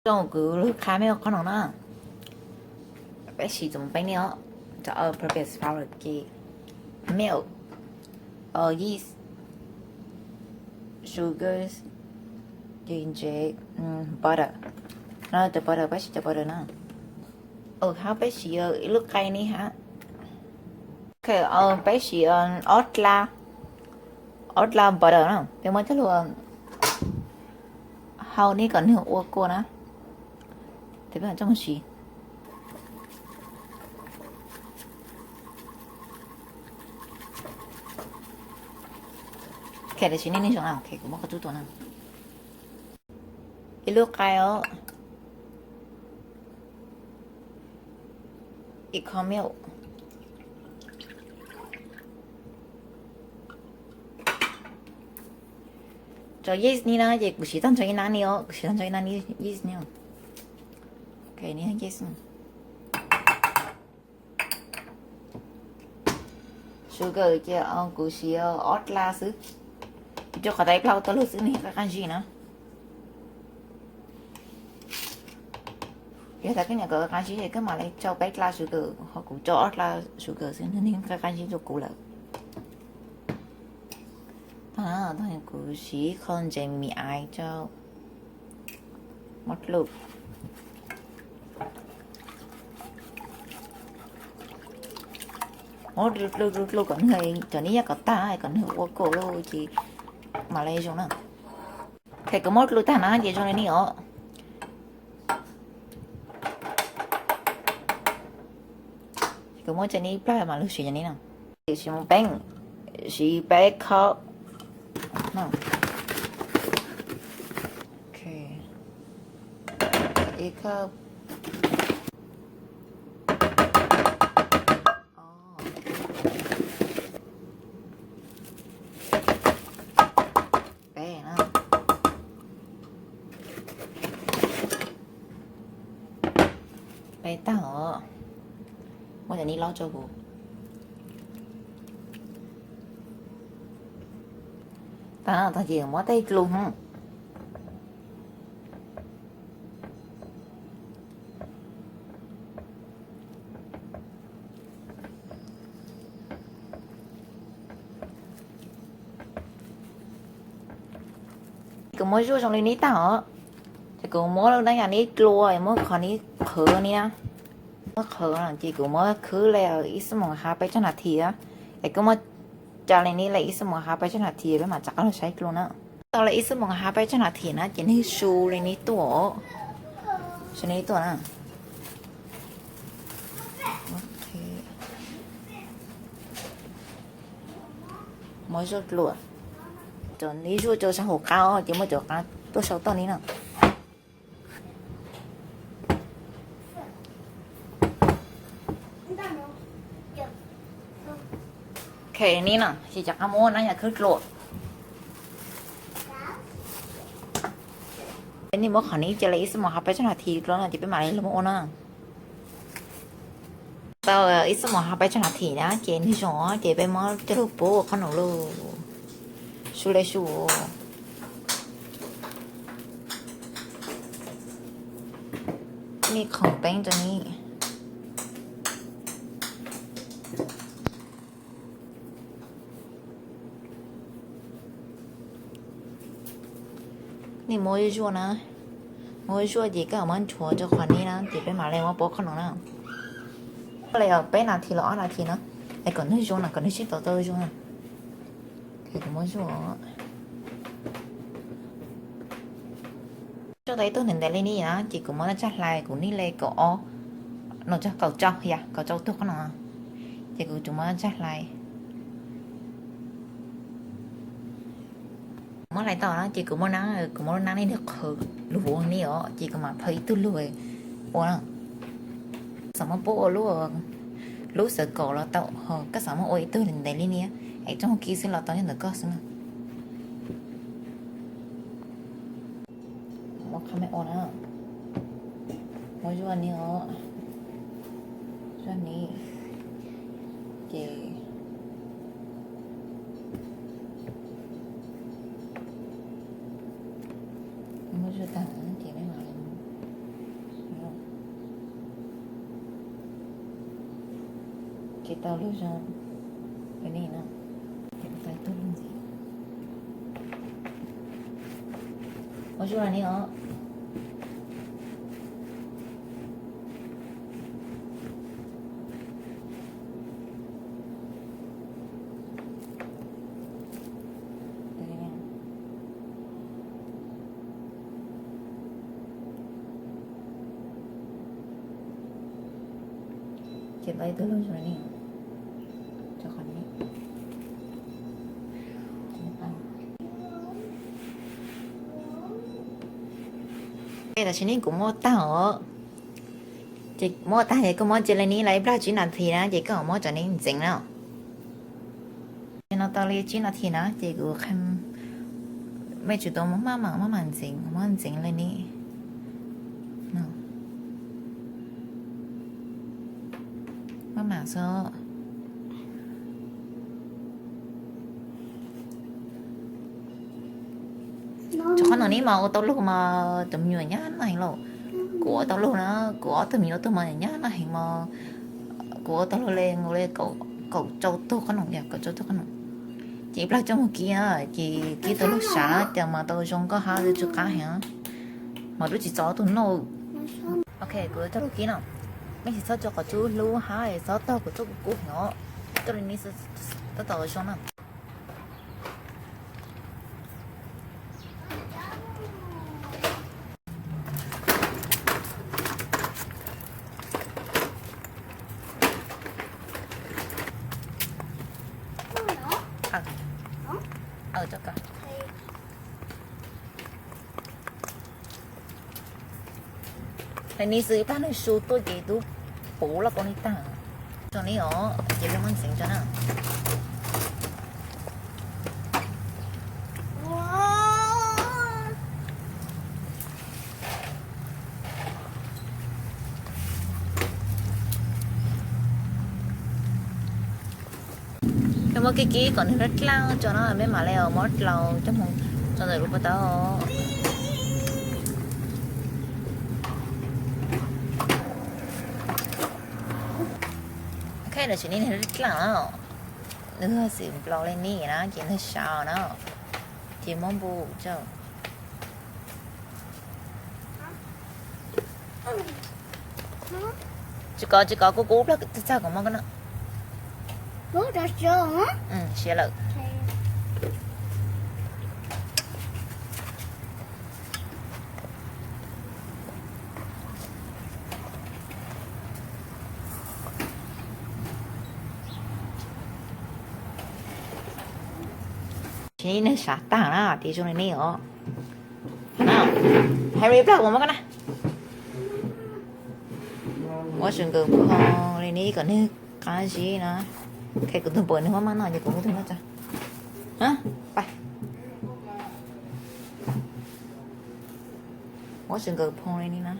Zoo kuv lug qha mej ua qhov no na. Peb siv txuas peeb ni os, cov all purpose flour ces milk, yeast, sugars, ces ntsev, butter. No cov butter, peb siv cov butter na. Hab peb siv ib lub qai ni hab. Ok, peb siv ob dla, ob dla butter na, peb muab coj lug hau ni kom nwg ua kua na. Tes peb coj mus siv. Ok, tam sim nej nej zoo na, ok, kuv muab qhov tub tua na. Ib lub qai os, ib khob milk, cov yeast ni na, ces kuv siv tag nrho ib nab ni os, kuv siv tag nrho ib nab ni yeast ni. Ok, ni yeast. Sugar ces kuv siv ob dla xwb, rau qhov tas ib dla ua tau lug xwb nws qab qab zib na. Yog tas koj nyiam kom qab zib ces koj mam li rau peb dla sugar, ho kuv rau ob dla sugar xwb nws qab qab zib rau kuv lawm. Tag, kuv siv qho ntsev mi aiv rau, muab dlub, muab dlub dlub dlub kom nwg, cov ni yog kom tag kom nwg ua kua lug ces mam li zoo na. Thaum kuv muab dlub tag na ces zoo li ni os. Kuv muab cov ni plag mam lug siv cov ni no. Siv mus peeb, siv peb khob. Ib khob. Peb na. Peb tag os. Muab cov ni lob rau kuv. Tag, tag ces muab tej dlub hab. Kuv muab zuaj zoo li ni tag os. Ces kuv muab lub neej yam ni dlua, muab qhov ni qhwv ni na. Muab qhwv no ces kuv muab khwb li ib xuab moos hab peb caug nas this. Es kuv muab tsa li ni li ib xuab moos hab peb caug nas this peb mam rov qab lug saib dlua na. Tau li ib xuab moos hab peb caug nas this na ces nws su li ni tuaj, su li ni tuaj na. Muab zuaj dlua, cov ni zuaj rau sab hauv qab ces muab cov qab tuaj sau toj ni na. Ok, ni no ces rov qab muab nab yam khwb dlua. Peb ni muab qhov ni cia li ib xuab moos hab peb caug nas this dlua no ces peb mam li lug muab ua na. Tau ib xuab moos hab peb caug nas this na ces nws zoo ces peb muab coj lug pub ua qhob noom lauj. Su li su. Ni khoom peeb rau ni. Nej muab zuaj na, muab zuaj ces koj muab nchuav rau qhov ni na ces peb mam li muab pub qhob noom na. Li peb nas this los ob nas this no, es kom nws zoo na, kom nws sib tau tau zoo na. Kuv muab zuaj. Zuaj tau ib tug ntev ntev li ni na ces kuv muab tsaj hlais kuv nij li kaum ob, no tsawg kaum rau, yog kaum rau tug qhob noom. Ces kuv tsuas muab tsaj hlais. Muab hlais tau na ces kuv muab nab, kuv muab lub nab ni qhwv lug ua ni os ces kuv mam phawv ib tug lug ua na. Koj xav muab pub ua lub, lub xav kaum los tau, ho koj xav muab ua ib tug ntev li ni es tso hauv kib xwb los tau, nyob ntawm koj xwb na. Muab qhab me ua na, muab zuaj ni os, zuaj ni, ces muab zuaj tag ces peb mam li mus. Ces tau lug zoo li no, ces tau ib tug lug ntxiv. Ua zoo li no. Ces tau ib tug lug zoo li no. Tam sim no kuv muab tag os. Ces muab tag ces koj muab cia li no lawm ib plag tsib nas this na, ces koj muab cov no ntxeev na. Ces no tau li tsib nas this na, ces kuv, mej tsum tau maj mam maj mam ntxeev, muab ntxeev li no. Maj mam xwb. Cov qhob noom no mas ua tau lug mas cov me nyuam nyab noj heev lauj. Kuv ua tau lug na, kuv ob tug me nyuam tug mas nyab noj heev mas kuv ua tau lug li nkaus li kaum rau tug qhob noom, kaum rau tug qhob noom. Ces ib plag coj mus kib, ces kib tau lug sav na, ces mas tau zoo nkauj hab yuav tsw qab heev, mas lub tsis txaus tug noj. Ok, kuv coj lug kib no. Mej tsis txhob tso qhov tsub hlub hab txhob taug kuv txoj kub kub heev os. Coj li no xwb tab tom zoo na. Li no xwb ib plag nws su tuaj ces tub puv loj kau ni tag. Zoo li os, ces peb muab ntxeev tso na. Koj muab kib kib kom nws dlaaj dlaaj tso na, mej mam li muab dlaus coj mus tso ntawm lub pob tawb. Tam sim no nws dlaaj dlaaj na, nws xwm nplaum li no na, ces nws sav na, ces muab npu tso. Tsis kov, tsis kov, kub kub plaub txag txag kom muab koj no. Siav lawm. Tsis nws sav tag na, ces zoo li no os. Harry, plag kuv muab koj na. Muab sw nkaws phoo li no kom nws qab zib na. Khe kuv tug npawm nws maj maj noj ces kuv muab tug noj tso. Muab sw nkaws phoo li no na.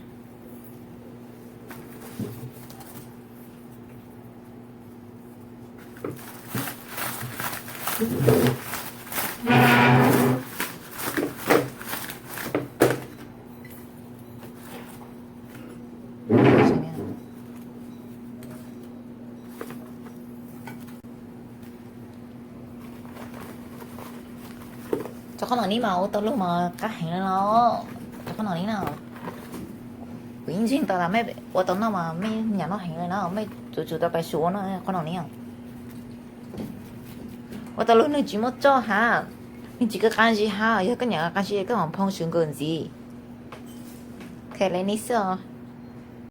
Cov qhob noom no mas ua tau lug mas qab heev li no. Cov qhob noom no na, kuv yeej ntseeg tau tas mej ua tau noj mas mej nyam noj heev li na, mej tsuas tsum tau pais su ua noj qhob noom no. Ua tau lug nws tsis muaj tsoj hab, nws tsis kawg qab zib hab, yog koj nyam qab zib koj ho phoo sw nkaws ntxiv. Khe li no xwb os.